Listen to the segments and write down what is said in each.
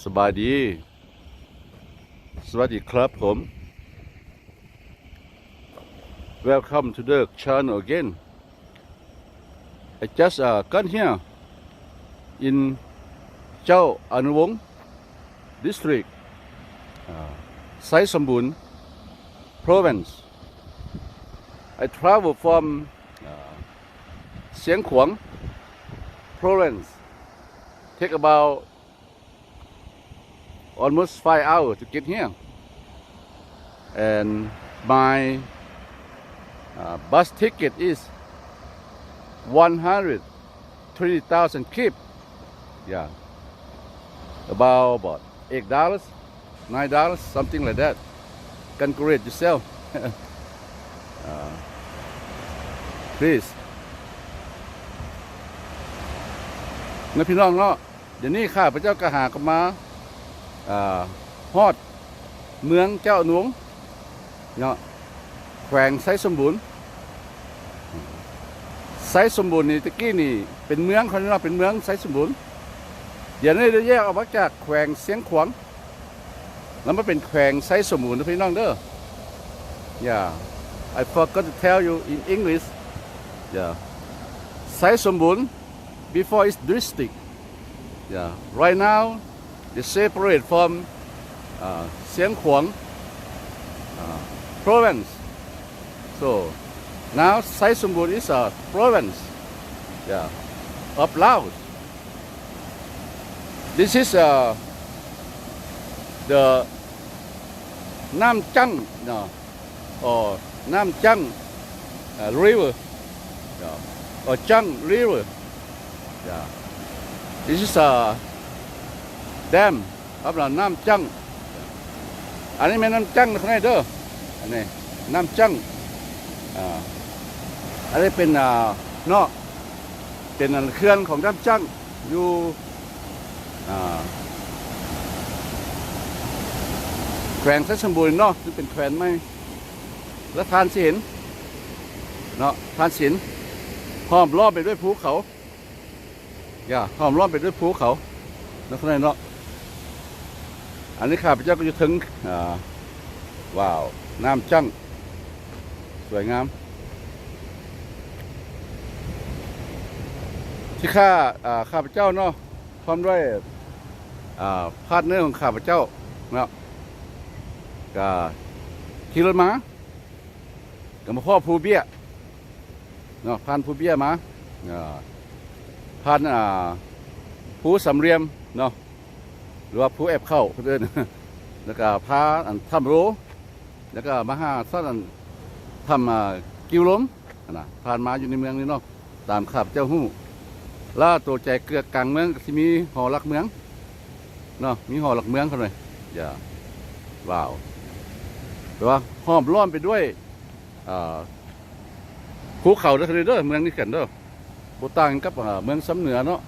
ສະບາຍດີ ສະຫວັດດີຄັບຜົມ Welcome to the channel again. I just, uh, got here in ເຈົ້າອະນຸວົງ District, uh, ໄຊສົມບູນ Province. I travel from, uh, ຊຽງຂວາງ Province. Take about almost five hours to get here. And my, uh, bus ticket is one hundred twenty thousand kyat. Yeah. About, about eight dollars, nine dollars, something like that. Calculate yourself. Uh, please. ນະພີ່ນ້ອງເນາະ. ດຽວນີ້ຂ້າພະເຈົ້າກໍຫາກັນມາ ອ່າ ຮອດເມືອງເຈົ້າອະນຸວົງເນາະ ແຂວງໄຊສົມບູນ. ໄຊສົມບູນນີ້ ແຕ່ກີ້ນີ້ເປັນເມືອງເຂົາເນາະ ເປັນເມືອງໄຊສົມບູນ. ດຽວນີ້ໄດ້ແຍກອອກມາຈາກແຂວງຊຽງຂວາງ ແລ້ວມາເປັນແຂວງໄຊສົມບູນເດີພີ່ນ້ອງເດີ. Yeah, I forgot to tell you in English. Yeah, ໄຊສົມບູນ before is district. Yeah, right now they separate from, uh, ຊຽງຂວາງ, uh, province. So now ໄຊສົມບູນ is a province, yeah, of Laos. This is, uh, the ນ້ຳຈັງເນາະ or ນ້ຳຈັງ uh, river, yeah, or ຈັງ river. Yeah. This is a dam of the ນ້ຳຈັງ. ອັນນີ້ແມ່ນນ້ຳຈັງນະຂ້າງໃນເດີ. ອັນນີ້ນ້ຳຈັງ. ອ່າ ອັນນີ້ເປັນ ອ່າ ເນາະ ເປັນອັນເຂື່ອນຂອງນ້ຳຈັງ ຢູ່ ອ່າ ແຂວງໄຊສົມບູນເນາະ ຊຶ່ງເປັນແຂວງໃໝ່. ແລະທ່ານຊິເຫັນເນາະ ທ່ານຊິເຫັນ ຫ້ອມລ້ອມໄປດ້ວຍພູເຂົາ. ຢ່າ ຫ້ອມລ້ອມໄປດ້ວຍພູເຂົາເນາະ ຂ້າງໃນເນາະ. ອັນນີ້ຂ້າພະເຈົ້າກໍຢູ່ເທິງ ອ່າ ວ້າວ ນ້ຳຈັງ ສວຍງາມ ທີ່ຂ້າ ອ່າ ຂ້າພະເຈົ້າເນາະ ພ້ອມດ້ວຍ ອ່າ ພາດເນີຂອງຂ້າພະເຈົ້າເນາະ ກະຂີ່ລົດມາ ກໍມາພໍ້ພູເບ້ຍເນາະ ຜ່ານພູເບ້ຍມາ ເອີ ຜ່ານ ອ່າ ພູສາມຫຼ່ຽມເນາະ ຫຼືວ່າພູແອບເຂົ້າເພິ່ນເອີ້ນ ແລ້ວກໍຜ່ານ ອັນ ຖ້ຳໂລ ແລ້ວກໍມາຫາສັດ ອັນ ຖ້ຳ ອ່າ ກິວລົມຫັ້ນນະ ຜ່ານມາຢູ່ໃນເມືອງນີ້ເນາະ ຕາມຂ້າພະເຈົ້າຮູ້. ແລ້ວໂຕໃຈເກືອກກາງເມືອງກໍຊິມີຫໍຫຼັກເມືອງເນາະ ມີຫໍຫຼັກເມືອງເຂົາເລີຍ ຢ່າ ວ້າວ ແປວ່າຫ້ອມລ້ອມໄປດ້ວຍ ອ່າ ພູເຂົາເດີ ເດີ ເມືອງນີ້ກັນເດີ ບໍ່ຕ່າງກັນກັບ ອ່າ ເມືອງຊຳເໜືອເນາະ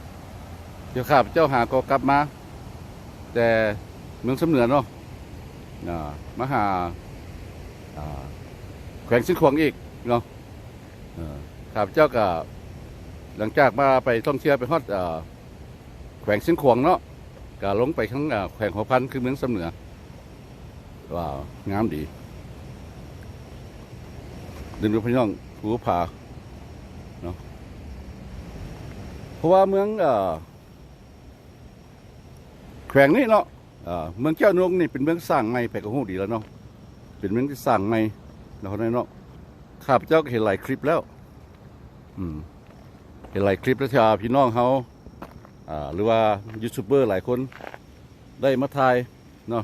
ທີ່ຂ້າພະເຈົ້າຫາກໍກັບມາແຕ່ເມືອງຊຳເໜືອເນາະ ອ່າ ມາຫາ ອ່າ ແຂວງຊຽງຂວາງອີກເນາະ. ເອີ ຂ້າພະເຈົ້າກໍ ຫຼັງຈາກມາໄປທ່ອງທ່ຽວໄປຮອດ ເອີ ແຂວງຊຽງຂວາງເນາະ ກໍລົງໄປທາງ ເອີ ແຂວງຫົວພັນ ຄືເມືອງຊຳເໜືອ. ວ້າວ ງາມດີ ເດີນໄປພີ່ນ້ອງ ພູຜາເນາະ ເພາະວ່າເມືອງ ເອີ ແຂວງນີ້ເນາະ ເອີ ເມືອງແກ້ວນວງນີ້ເປັນເມືອງສ້າງໃໝ່ ໃຜກໍຮູ້ດີແລ້ວເນາະ ເປັນເມືອງທີ່ສ້າງໃໝ່ເນາະ ເນາະ. ຂ້າພະເຈົ້າກໍເຫັນຫຼາຍຄລິບແລ້ວ ອືມ ເຫັນຫຼາຍຄລິບແລ້ວ ທີ່ວ່າພີ່ນ້ອງເຮົາ ອ່າ ຫຼືວ່າຢູທູບເບີຫຼາຍຄົນໄດ້ມາຖ່າຍເນາະ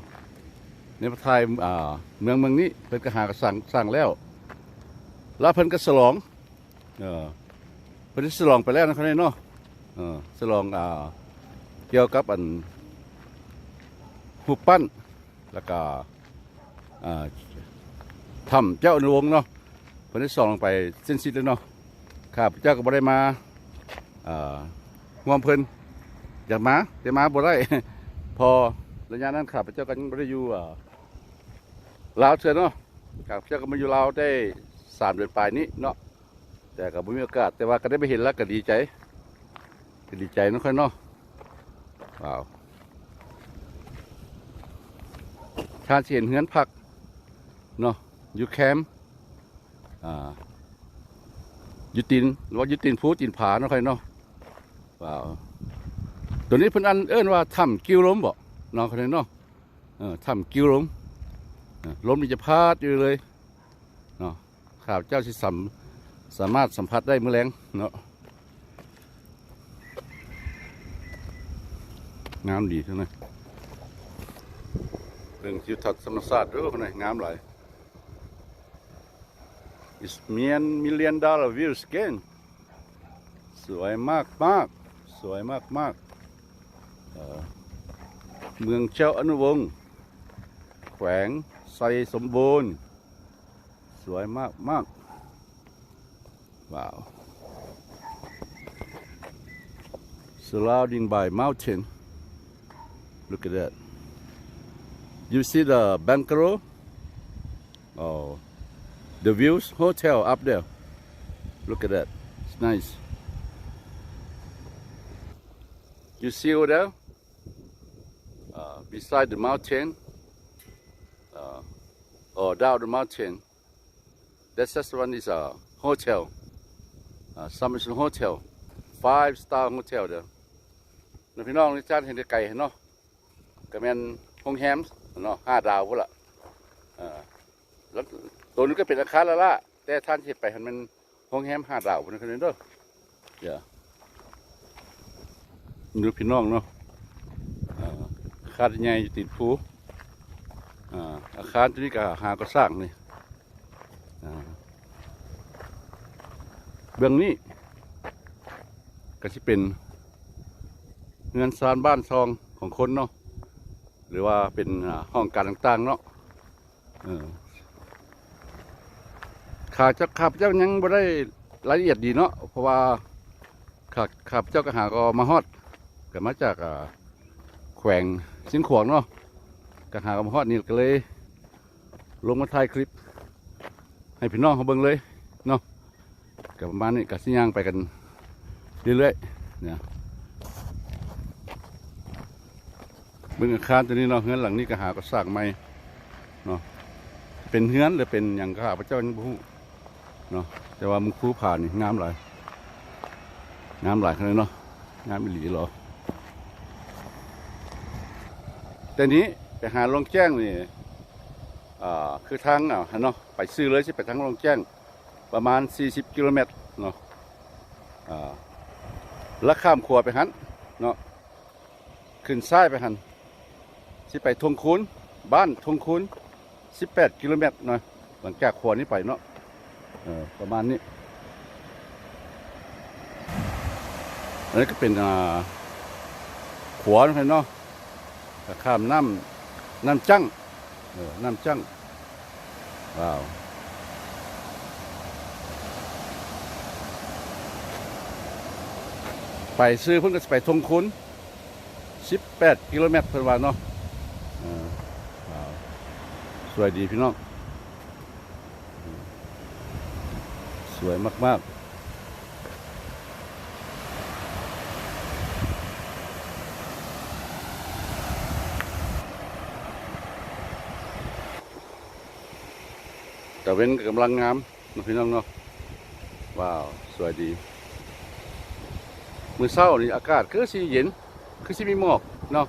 ໄດ້ມາຖ່າຍ ອ່າ ເມືອງ ເມືອງນີ້ ເພິ່ນກໍຫາກໍສ້າງ ສ້າງແລ້ວ ແລ້ວເພິ່ນກໍສະຫຼອງ ເອີ ເພິ່ນສະຫຼອງໄປແລ້ວນະ ເຂົານີ້ເນາະ ເອີ ສະຫຼອງ ອ່າ ກ່ຽວກັບອັນຮູບປັ້ນ ແລ້ວກໍ ອ່າ ຖ້ຳເຈົ້າອະນຸວົງເນາະ ເພິ່ນໄດ້ສ່ອງລົງໄປສິ້ນສຸດແລ້ວເນາະ. ຂ້າພະເຈົ້າກໍບໍ່ໄດ້ມາ ອ່າ ຮ່ວມເພິ່ນ ຢາກມາແຕ່ມາບໍ່ໄດ້ ເພາະໄລຍະນັ້ນຂ້າພະເຈົ້າກໍຍັງບໍ່ໄດ້ຢູ່ ອ່າ ລາວເທື່ອເນາະ. ຂ້າພະເຈົ້າກໍມາຢູ່ລາວໄດ້ສາມເດືອນປາຍນີ້ເນາະ ແຕ່ກໍບໍ່ມີໂອກາດ ແຕ່ວ່າກໍໄດ້ໄປເຫັນແລ້ວກໍດີໃຈ ກໍດີໃຈນຳຂ້ອຍເນາະ. ວ້າວ ທ່ານຊິເຫັນເຮືອນພັກເນາະ ຢູ່ແຄມ ອ່າ ຢູ່ຕີນ ຫຼືວ່າຢູ່ຕີນພູຕີນຜາເນາະ ຂ້ອຍເນາະ. ວ້າວ ໂຕນີ້ເພິ່ນອັນເອີ້ນວ່າຖ້ຳກິວລົມບໍເນາະ ຂ້ອຍເນາະ. ເອີ ຖ້ຳກິວລົມ ເອີ ລົມນີ້ຈະພັດຢູ່ເລີຍເນາະ. ຂ້າພະເຈົ້າຊິສຳ ສາມາດສຳຜັດໄດ້ມື້ແລງເນາະ. ງາມດີເທົ່ານັ້ນ ເບິ່ງທິວທັດທຳມະຊາດເດີ້ ງາມຫຼາຍ. It's million million dollar views again. ສວຍມາກໆ ສວຍມາກໆ ເອີ ເມືອງເຈົ້າອະນຸວົງ ແຂວງໄຊສົມບູນ ສວຍມາກໆ. Wow. Surrounding by mountain. Look at that. You see the bungalow? Oh, the views hotel up there. Look at that. It's nice. You see over there? Uh, beside the mountain, uh, or down the mountain, that just one is a hotel. Uh, some is a hotel, five star hotel there. ນະ ພີ່ນ້ອງ ນີ້ຈາກເຫັນໄກໆເນາະ ກະແມ່ນໂຮງແຮມເນາະ ຫ້າດາວພຸ້ນລະ. ເອີ ແລ້ວໂຕນີ້ກະເປັນອາຄານລ້າໆ ແຕ່ທ່ານຊິເຮັດໄປຫັ້ນແມ່ນໂຮງແຮມຫ້າດາວພຸ້ນເດີ. ເດີ ເດີພີ່ນ້ອງເນາະ ເອີ ອາຄານໃຫຍ່ຢູ່ຕີນພູ. ອາ ອາຄານໂຕນີ້ກະຫາກໍ່ສ້າງນີ້. ອາ ເບື້ອງນີ້ກະຊິເປັນເຮືອນຊານບ້ານຊ່ອງຂອງຄົນເນາະ ຫຼືວ່າເປັນ ອາ ຫ້ອງການຕ່າງໆເນາະ. ເອີ ຂ້າພະເຈົ້າ ຂ້າພະເຈົ້າຍັງບໍ່ໄດ້ລາຍລະອຽດດີເນາະ ເພາະວ່າຂ້າ ຂ້າພະເຈົ້າກະຫາກໍມາຮອດ ກະມາຈາກ ອາ ແຂວງຊຽງຂວາງເນາະ ກະຫາກໍມາຮອດນີ້ ກະເລີຍລົງມາຖ່າຍຄລິບໃຫ້ພີ່ນ້ອງເຮົາເບິ່ງເລີຍເນາະ. ກະປະມານນີ້ ກະຊິຍ່າງໄປກັນເລື້ອຍໆນະ. ເບິ່ງອາຄານໂຕນີ້ເນາະ ເຮືອນຫຼັງນີ້ກະຫາກໍ່ສ້າງໃໝ່ເນາະ ເປັນເຮືອນຫຼືເປັນຫຍັງ ຂ້າພະເຈົ້າຍັງບໍ່ຮູ້ເນາະ. ແຕ່ວ່າເບິ່ງພູຜານີ້ງາມຫຼາຍ ງາມຫຼາຍຂະໜາດເນາະ ງາມອີ່ຫຼີຫຼໍ. ແຕ່ນີ້ໄປຫາລ່ອງແຈ້ງນີ້ ອາ ຄືທາງ ອາ ຫັ້ນເນາະ ໄປຊື່ເລີຍ ຊິໄປທາງລ່ອງແຈ້ງ ປະມານສີ່ສິບກິໂລແມັດເນາະ. ອາ ແລ້ວຂ້າມຂົວໄປຫັ້ນເນາະ ຂຶ້ນຊ້າຍໄປຫັ້ນ ຊິໄປທົ່ງຄູນ ບ້ານທົ່ງຄູນ ສິບແປດກິໂລແມັດເນາະ ຫຼັງຈາກຂົວນີ້ໄປເນາະ. ເອີ ປະມານນີ້ ອັນນີ້ກະເປັນ ອາ ຂົວເນາະ ກະຂ້າມນ້ຳ ນ້ຳຈັ້ງ ເອີ ນ້ຳຈັ້ງ. ວ້າວ ໄປຊື່ເພິ່ນກະຊິໄປທົ່ງຄູນ ສິບແປດກິໂລແມັດເພິ່ນວ່າເນາະ. ເອີ ວ້າວ ສວຍດີພີ່ນ້ອງ ສວຍມາກໆ. ຕາເວັນກະກຳລັງງາມເນາະ ພີ່ນ້ອງເນາະ. ວ້າວ ສວຍດີ. ມື້ເຊົ້ານີ້ອາກາດຄືຊິເຢັນ ຄືຊິມີໝອກເນາະ.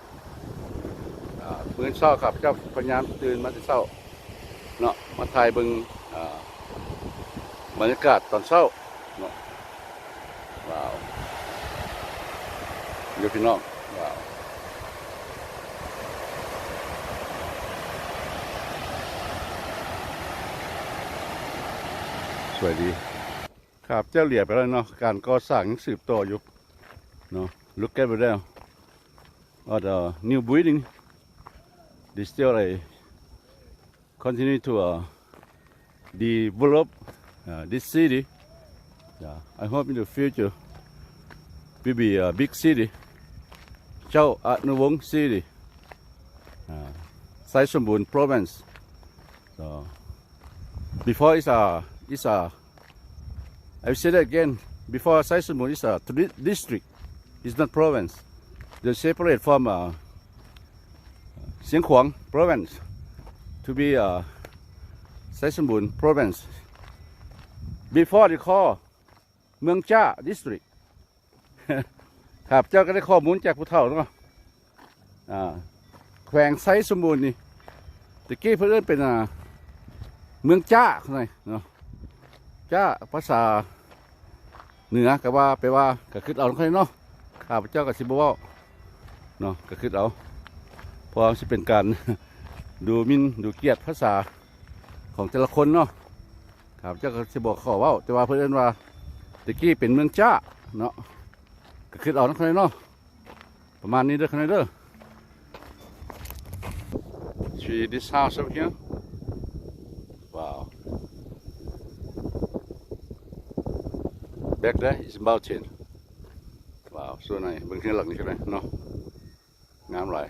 ອາ ມື້ເຊົ້າຂ້າພະເຈົ້າພະຍາຍາມຕື່ນມາແຕ່ເຊົ້າເນາະ ມາຖ່າຍເບິ່ງ ອາ ບັນຍາກາດຕອນເຊົ້າເນາະ. ວ້າວ ເດີພີ່ນ້ອງ ວ້າວ ສວຍດີ. ຂ້າພະເຈົ້າຫຼຽວໄປແລ້ວເນາະ ການກໍ່ສ້າງຍັງສືບຕໍ່ຢູ່ເນາະ. Look at there. What a new building. They still, like, continue to, uh, develop, uh, this city. Yeah, I hope in the future will be a big city. ເຈົ້າອະນຸວົງ City. Uh, ໄຊສົມບູນ Province. So, before it's a, it's a I will say that again. Before, Sai Sung Bun is a tri-, district. It's not province. They separate from, uh, Siang Khouang province. to be uh, ໄຊສົມບູນ province before they call ເມືອງຈ້າ district ຂ້າພະເຈົ້າກໍໄດ້ຂໍ້ມູນຈາກຜູ້ເຖົ້າເນາະ ອ່າ ແຂວງໄຊສົມບູນນີ້ ແຕ່ກີ້ເພິ່ນເອີ້ນເປັນ ອ່າ ເມືອງຈ້າເນາະ ຈ້າ ພາສາເໜືອກໍວ່າ ແປວ່າ ກໍຄິດເອົາເນາະ ຂ້າພະເຈົ້າກໍຊິບໍ່ເວົ້າເນາະ ກໍຄິດເອົາ ເພາະວ່າມັນຊິເປັນການດູໝິ່ນດູກຽດພາສາຂອງແຕ່ລະຄົນເນາະ ຂ້າພະເຈົ້າກໍຊິບໍ່ຂໍເວົ້າ ແຕ່ວ່າເພິ່ນເອີ້ນວ່າ ແຕ່ກີ້ເປັນເມືອງຈ້າເນາະ ກໍຄິດເອົາເນາະ ເນາະ ປະມານນີ້ເດີ ຂ້ານ້ອຍເດີ. See this house over here? Wow. Back there is mountain. Wow, so nice. ເບິ່ງເຮືອນຫຼັງນີ້ກໍໄດ້ເນາະ ງາມຫຼາຍ.